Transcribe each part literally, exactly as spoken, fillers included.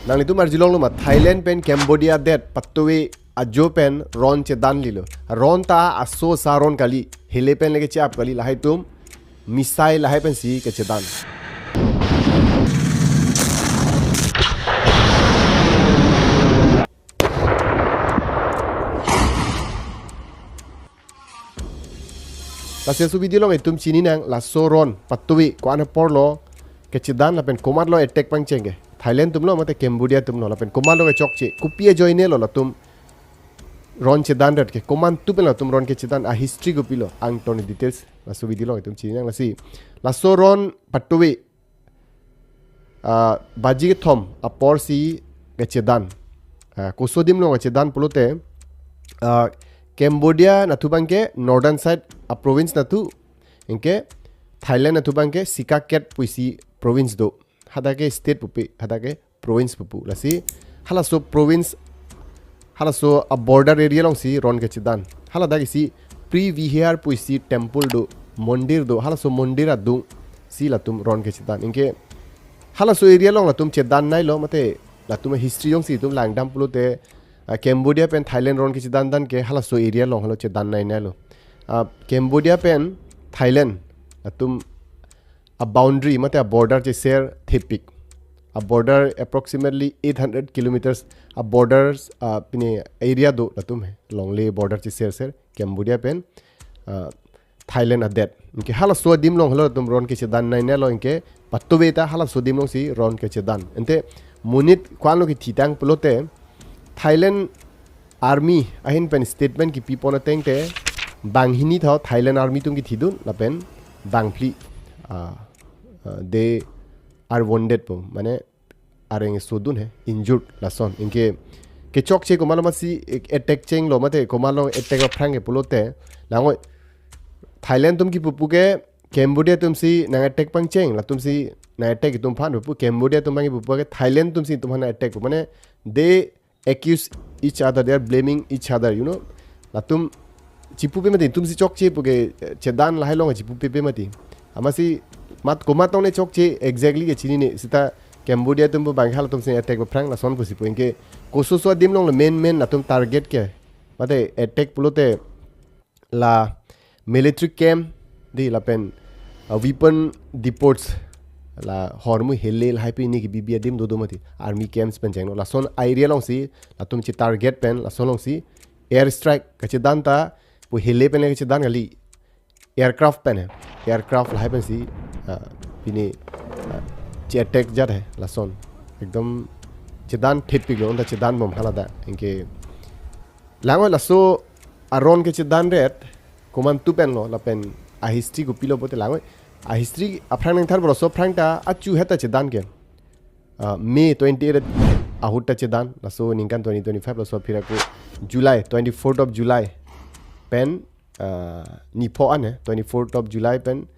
Nanglitum arjulonglo ma, Thailand pen Cambodia det patuve ajo pen ron chedanlilo. Ron ta aso sa ron kali, hele pen le keche-ap kali, lahai atum missile lahai pensi kechedan. Lasi laso video along itum chininang, laso ron patuve ko-an aporlo kechedan lapen komatlo attack pangcheng ke. Thailand atumlo mate Cambodia atumlo, lapen komatlo kechokche, kopi ajoinelo latum ron chedandet ke, komantu pen latum ron kechedan, a history kopilo, angton details laso video along itum chininang. Lasi laso ron patuve, ah, baji kethom aporsi kechedan. Ah, koso adim along kechedan pulote, ah, Cambodia nathu abangke northern side a province nathu, anke Thailand nathu abangke Sikakhet pusi province do. Hadak ke state pupe, hadak ke province pupu. Lasi halaso province, halaso a border area alongsi ron kechedan. Haladak isi Pre Vihar pusi temple do, mondir do, halaso mondir adungsi latum ron kechedan. Anke halaso area along latum chedannailo, mate latum history jongsi itum langdam pulote, ah, Cambodia pen Thailand ron kechedan dan ke halaso area along halo chedannainailo. Ah, Cambodia pen Thailand latum a boundary mate a border cheser thepik. A border approximately eight hundred kilometers, a borders, ah, pine area do latum he. Longle border cheser ser Cambodia pen, ah, Thailand adet. Anke halaso adim along halo latum ron kechedannainailo, anke patuve ta halaso adim alongsi ron kechedan. Ante monit ko-anlo kethitang pulote, Thailand Army ahin pen statement kipipon ateng te, banghini tho Thailand Army atum kethidun lapen bangphli, ah, ah, they are wounded po, mane areng sodun he, injured lason. Anke kechokche komatlo masi attack chenglo mate komatlo attack aphrang ke pulote, langoi Thailand atum kipupu ke Cambodia atumsi nang attack pangcheng, latumsi nang attack itum aphan pu, Cambodia atum abang kipupu ke Thailand atumsi itum aphan attack pu. Mane they accuse each other, they are blaming each other, you know. Latum chipupe mati, itumsi chokche pu ke, eh, chedan lahai along chipupepe mati. Amatsi mat komat tong ne chokche exactly ke chinine, seta Cambodia atum pu bang halatumsi attack aphrang lason pusi pu. Anke koso so adim along le main main latum target ke, mate attack pulote la military camp, di lapen, uh, weapon depots, la hormu hele lahai pini kebibi adim dodo mati, army camps pen chengno. Lason area alongsi latum chetarget pen lason alongsi air strike kechedan ta, pu hele pen kechedan kali, aircraft pen he, aircraft lahai pensi, uh, pini, uh, che attack jat he lason. Ekdom chedan thepiklo, anta chedanbom haladak. Anke langoi laso aron kechedandet komantu penlo lapen a history kopilo pulote langoi. A history aphrang nangthan bro, laso aphrang ta achu heta chedan ke. Ah, May twenty-eight ahut ta chedan, laso ningkan twenty twenty-five, laso aphi ra ko July, twenty-fourth of July pen, ah, nipho an he, twenty-fourth of July pen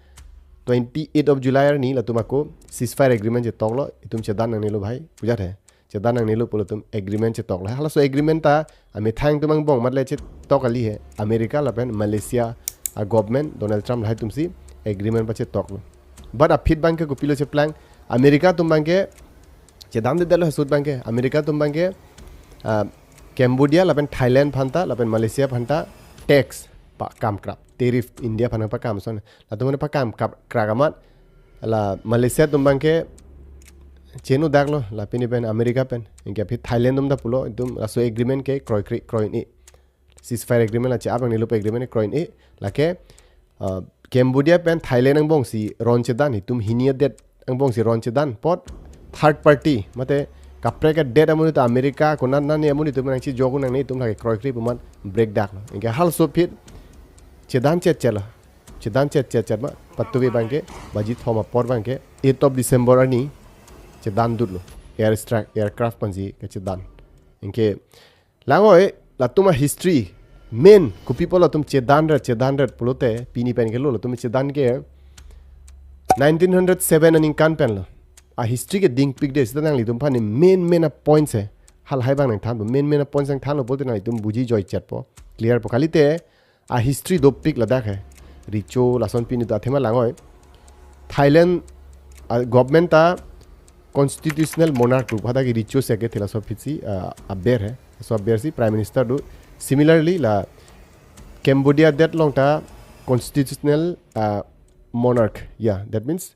twenty-eighth of July arni latum ako ceasefire agreement chetoklo, itum chedan nangnelo bhai, pujat he. Chedan nangnelo pulo itum agreement chetoklo. Halaso agreement ta amethang atum angbong mat le chetok kali he. America lapen Malaysia a government, Donald Trump lahai atumsi agreement pachetoklo. But aphi abangke kopilo cheplang, America atum abangke chedandedetlo ahut abangke, America atum abangke, ah, Cambodia lapen Thailand aphan ta lapen Malaysia aphan ta tax pakam krap, tariff India aphan pakam ason. Latum aphan pakam krap, krap amat la Malaysia atum abangke cheno daklo, la pini pen America pen. Anke aphi Thailand atum ta pulo, itum laso agreement ke kroikre, kroine. Ceasefire agreement la che-ap nangnelo pu agreement kroine. Lake, uh, Cambodia pen Thailand angbongsi ron chedan, itum hini adet angbongsi ron chedan apot third party, mate kaprek adet amonit, America konat nani amonit atum nangchijok nangne, itum lake kroikre pu amat break daklo. Anke halaso aphi chedan chetchetlo. Chedan chetchetchet ma, patuve abangke, baji thom apor abangke, eighth of December arni chedandutlo. Air strike, aircraft pensi kechedan. Anke langoi latum a history main kopi pulo latum chedandet, chedandet pulote, pini pen kelo latum chedan ke nineteen hundred seven aningkan penlo. A history ke dingpikde, seta nanglitum aphan main main a points he. Halahai abang nangthanpo, main main a points nangthanlo pulote nanglitum buji joichetpo, clearpo. Kalite a history dopik ladak he. Recho lason pini ta athema langoi. Thailand a government ta constitutional monarch pu hadak recho si akethe, laso aphi si, uh, aber he. Laso aber si prime minister do. Similarly, la Cambodia det along ta constitutional, uh, monarch. Yeah, that means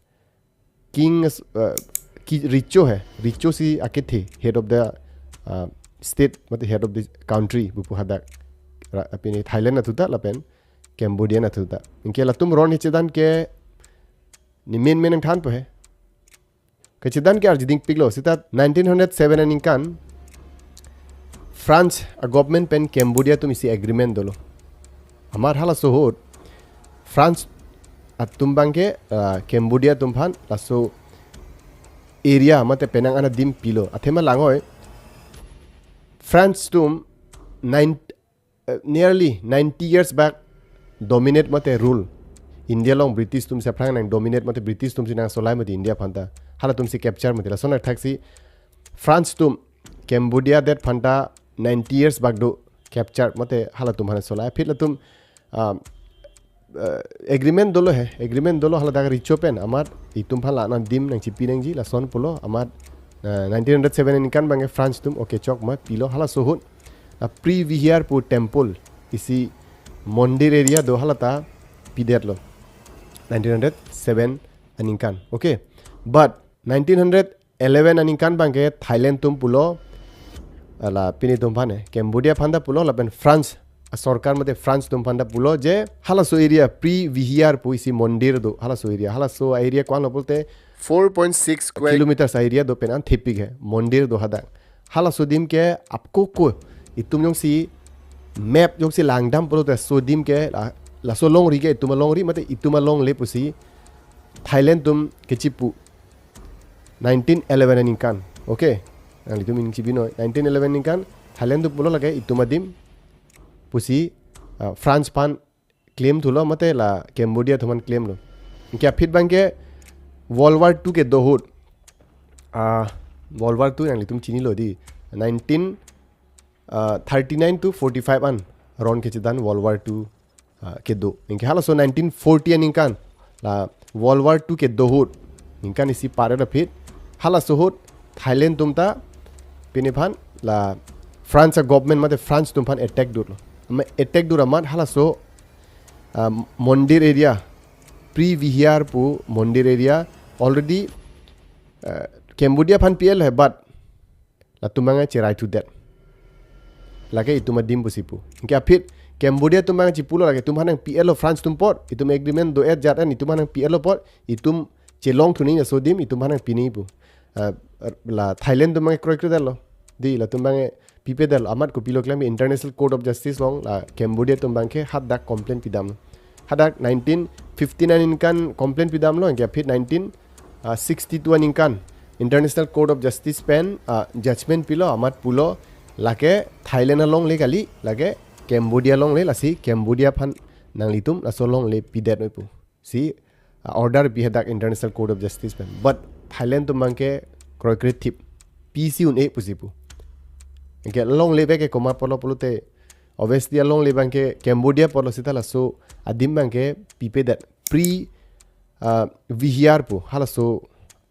king is, uh, ki recho he. Recho si akethe, head of the, uh, state, mate head of the country pu pu hadak. Ra-, apini Thailand anatthu ta lapen Cambodia anatthu ta. Anke latum ron kechedan ke ne main main nangthanpo he. Kechedan ke arjuding piklo, seta nineteen hundred seven aningkan France a government pen Cambodia atum isi agreement dolo. Amat halaso ahut France atum abangke, uh, Cambodia atum aphan laso area mate penang an adim pilo. Athema langoi France atum nine, uh, nearly ninety years back dominate mate rule. India along British atum si aphrang nang dominate mate British atum si nangsolai mate India aphan ta. Halatum si capture mate. Lason athak si France atum Cambodia det aphan ta ninety years back do capture mate halatum aphan solai. Aphi latum, um, uh, agreement dolo he, agreement dolo haladak recho pen amat itum aphan la-an adim nangchipi nangji lason pulo amat, uh, nineteen hundred seven aningkan abangke France atum okay chok ma pilo. Halaso ahut a Pre Vihear pu temple isi mondir area do hala ta pidetlo nineteen hundred seven aningkan. Okay. But nineteen hundred eleven aningkan abangke Thailand atum pulo, ala pini atum aphan he, Cambodia aphan ta pulo, lapen France a sorkar mate France atum aphan ta pulo je halaso area Pre Vihear pu isi mondir do, halaso area, halaso area ko-anlo pulote four point six square kilometers area do, penang thepik he, mondir do hadak. Halaso adim ke apko ko itum jongsi map jongsi langdam pulote laso adim ke la, laso alongri ke itum alongri mate itum alongle pusi Thailand atum kechipu nineteen eleven aningkan. Okay. Nanglitum nangchibinoi. Nineteen eleven aningkan Thailand atum pulo lake itum adim pusi, uh, France aphan claim thulo mate la Cambodia atum aphan claim lo. Anke aphi abangke World War two kedo ahut. Ah, World War two nanglitum chinilo di. Nineteen, ah, thirty-nine to forty-five an ron kechedan World War two, ah, kedo. Anke halaso nineteen forty aningkan la World War two kedo ahut. Aningkan isi paret aphi. Halaso ahut Thailand atum ta pini aphan la France a government mate France atum aphan attack dolo. Amat attack dur amat halaso, ah, mondir area, Pre Vihear pu mondir area already, ah, Cambodia aphan P L he, but latum abang cherai thudet. Lake itum adim pusi pu. Anke aphi Cambodia atum abang chipulo lake itum aphan nangpi-etlo France atum apot, itum agreement do-et jat an itum aphan nangpi-etlo apot, itum chelong thu nangji laso adim, itum aphan nangpi nangji pu. Ah, la Thailand atum abang kroikredetlo. Di latum abang pipedetlo, amat kopilo klem International Court of Justice along la Cambodia atum abangke hadak complaint pidam. Hadak nineteen fifty-nine aningkan complaint pidamlo, anke aphi nineteen, ah, sixty-two aningkan International Court of Justice pen, ah, judgment pilo, amat pulo lake Thailand alongle kali, lake Cambodia alongle, lasi Cambodia aphan nanglitum laso alongle pidet noi pu si, ah, order pi hadak International Court of Justice pen. But Thailand atum abangke kroikre thip, pisi un-e pusi pu. Anke alongle abangke komat apotlo pulote, obviously alongle abangke Cambodia apotlo seta laso adim abangke pipedet. Pre, ah, Vihear pu halaso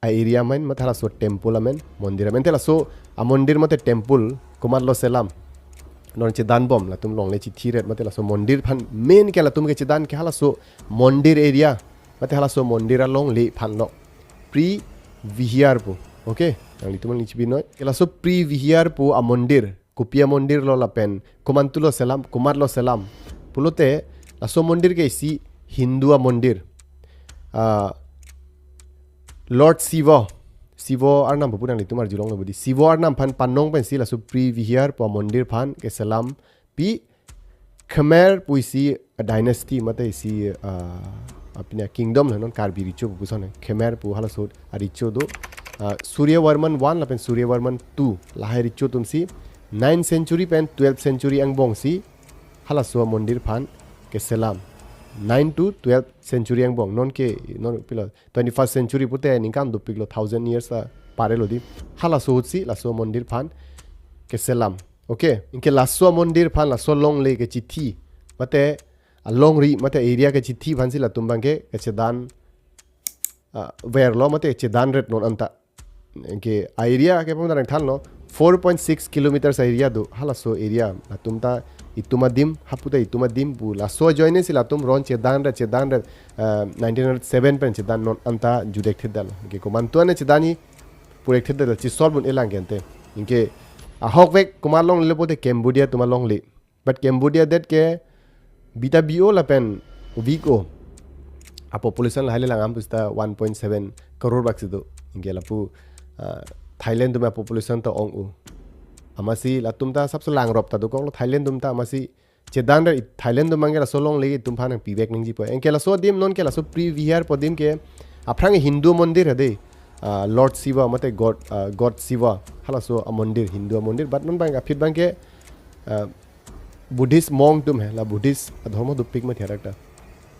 a area amen, mate halaso temple amen, mondir amen. Te laso a mondir mate temple komatlo selam, non chedanbom, latum longle chithi-et mate laso mondir aphan main ke latum kechedan ke halaso mondir area mate halaso mondir alongle aphanlo, Pre Vihear pu. Okay, nanglitum nangchibinoi. Ke laso Pre Vihear pu a mondir, kopi a mondirlo lapen komantulo selam, komatlo selam pulote, laso mondir ke isi Hindu a mondir. Ah, Lord Shiva, Shiva arnam pu nanglitum arjulonglo budi. Shiva arnam aphan panong pensi laso Pre Vihear pu a mondir aphan keselam pi. Khmer pu isi dynasty mate isi, ah, apini kingdom lo, non Karbi recho pu puson he. Khmer pu halaso ahut a recho do. Ah, Suryavarman one lapen Suryavarman two, lahai recho atum si ninth century pen twelfth century angbong si halaso a mondir aphan keselam. Nine to twelfth century angbong. Non ke, non pilo, twenty-first century pute ningkan dopiklo, thousand years ta parelo di. Halaso ahut si laso a mondir aphan keselam. Okay, anke laso a mondir aphan laso alongle kechithi mate alongri mate area kechithi aphan si latum abangke kechedan, ah, verlo mate chedanret non anta. Anke area ke pon nangthanlo, four point six kilometers area do, halaso area. Latum ta itum adim, hapu ta itum adim pu. Laso ajoine si latum ron chedan ra, chedan ra, eh, nineteen hundred seven pen chedan non anta judek thedal. Anke komantu ane chedan-i purek thedal, chisol bun elang gente. Anke ahokvek komat longle pulote Cambodia atum alongle. But Cambodia det ke bi ta bi-o lapen weak-o. A population lahai le langdam pusita one point seven crore bak si do. Anke lapu, ah, Thailand atum a population ta ong-o. Amatsi latum ta sabse langrop ta dokoklo Thailand atum ta, amatsi chedan ra Thailand atum abangke laso alongle itum aphan nangpivek nangjipo. Anke laso adim non ke laso Pri Vihar pu adim ke aphrang Hindu mondir hade. Ah, Lord Shiva mate God, ah, God Shiva. Halaso amondir, Hindu amondir. But non abang aphi abangke, ah, Buddhist monk atum he, la Buddhist adhormo dopik mati arak ta.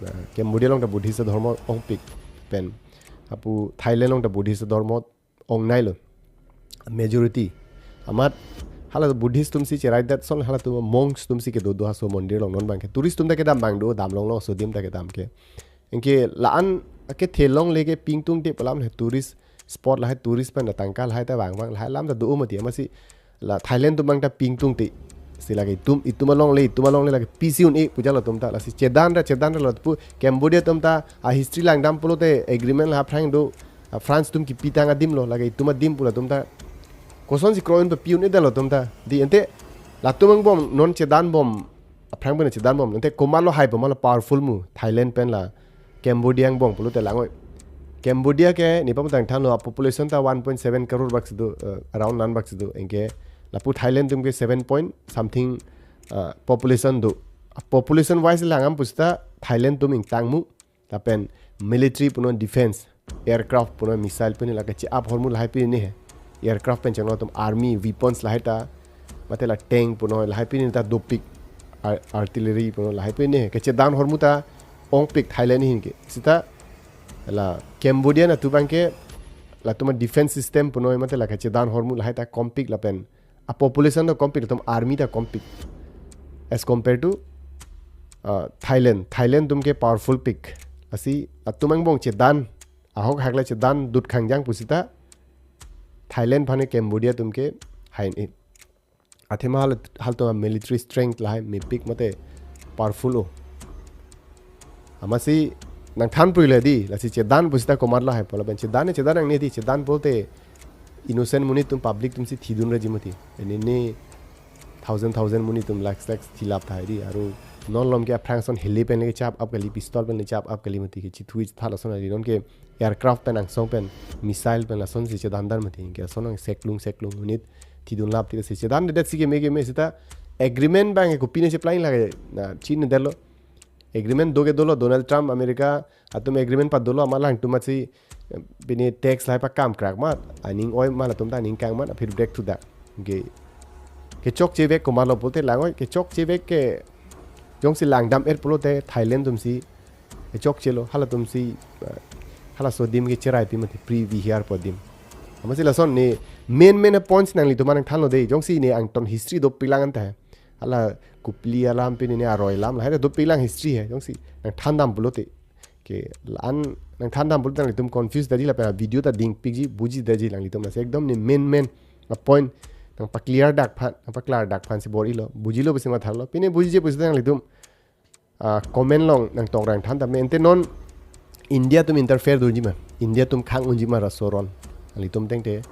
Na, Cambodia along ta Buddhist adhormo ongpik pen. Hapu Thailand along ta Buddhist adhormo ongnailo. Majority. Amat hala Buddhist atum si cherai det ason halatum monks atum si kedo do halaso mondir along non abangke. Tourist atum ta kedam abang do, dam longlo laso adim ta kedam ke. Anke la-an akethe alongle ke pingtung te pu alam he, tourist spot lahai, tourist pen tangka lahai ta vang vang lahai alam ta do mati, amatsi la Thailand atum abang ta pingtung te. Si lake itum, itum alongle, itum alongle lake pisi un-e pu jalo atum ta, lasi chedan ra, chedan ra lapu Cambodia atum ta a history langdam pulote agreement la aphrang do, a France atum kipitang adim lo, lake itum adim pu latum ta. Kosonsi kro-in papi un-edetlo atum ta. Dei ante latum angbong non chedan bom, aphrang pen chedan bom. Ante komatlo hai bom, malo powerful mu Thailand pen la Cambodia angbong pulote langoi. Cambodia ke nepei pon nangthanlo, a population ta one point seven crore bak si do, eh, around nan bak si do. Anke lapu Thailand atum ke seven point something, eh, population do. A population wise langdam pusita Thailand atum ingtang mu. Lapen military punon, defense, aircraft punon, missile punon, lake che-ap ahormu lahai pine he. Aircraft pen chenglo atum, army weapons lahai ta, mate la tank punon lahai pine ta dopik, ar-, artillery punon lahai pine he. Kechedan ahormu ta ongpik Thailand ahin ke. Sita la Cambodian atum abangke latum a defense system punon mate la kechedan ahormu lahai ta kompik lapen a population ta kompik, latum army ta kompik as compared to, uh, Thailand. Thailand atum ke powerful pik. Lasi latum angbong chedan, ahok hak le chedan dut khangjang pusita Thailand aphan Cambodia atum ke hai un-e. Athema hal, halatum military strength lahai mepik mate powerful-o. Amatsi nangthan puile dei, lasi chedan pusita komatlo hai pu lapen chedan, chedan nangne dei, chedan pulote innocent monit atum, public atum si thidun raji mati. Ini ni thousand thousand monit atum, lakhs lakhs thilap tahai dei, aru non malom ke aphrang ason heli pen le che-ap kali, pistol pen le che-ap kali mati, kechethui chetha lason ari, non ke aircraft pen, angsong pen, missile pen lasonsi chedan dan mati. Anke ason nang seklung seklung monit thidun lap thik si chedan det si keme keme sita agreement abang kopine cheplai lake na chinedetlo. Agreement do ke dolo, Donald Trump America atum agreement padolo, amat alangtum amatsi, eh, pine tax lahai pakam krak amat, aning oi amat, latum ta aning kang amat, aphi break thu dak. Anke kechokche vek komatlo pulote langoi, kechokche vek ke jongsi langdam-et pulote Thailand atum si kechokchelo, halatum si, eh, halaso adim ke cherai pi mati, Pri Vihar pu adim. Amatsi lason ne main main points nanglitum aphan nangthanlo dei, jongsi ne angton history dopik lang anta he. Hala Kupli alam pine ne aroi alam lahai dopik lang history he, jongsi nangthan dam pulote. Ke la-an nangthan dam pulote nanglitum confuse detji lapen a video ta dingpikji, buji detji nanglitum, lasi ekdom ne main main a point nangpa clear dak aphan, nangpa clear dak aphan si bor-ilo, bujilo pusi matha lo. Pine bujije pusita nanglitum, ah, comment along nangtok ra nangthan tame. Ante non India atum interfere dunji ma, India atum khang unji ma laso aron? Nanglitum tengte,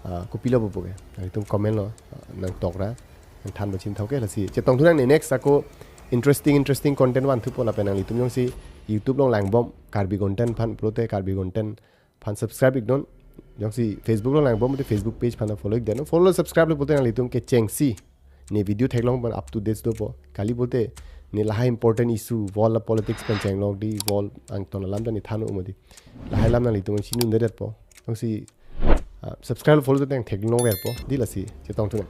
ah, kopilo pupo ke? Nanglitum comment along, ah, nangtok ra nangthan pachinthau ke. Lasi chetongthu nangne, next ako interesting interesting content vanthupo lapen nanglitum jongsi YouTube along langbom Karbi content aphan pulote Karbi content aphan subscribe iknon. Jongsi Facebook along langbom pulote Facebook page aphan follow ikdetnon. Follow subscribe lo pulote nanglitum kechengsi ne video theklong pen up to date dopo. Kali pulote ne lahai important issue, world politics pen chenglok dei, world angton alam ta ne than-o mati. Lahai alam nanglitum chini un-edetpo. Jongsi, ah, subscribe follow ta nangtheklongverpo. Dei lasi chetongthu nang.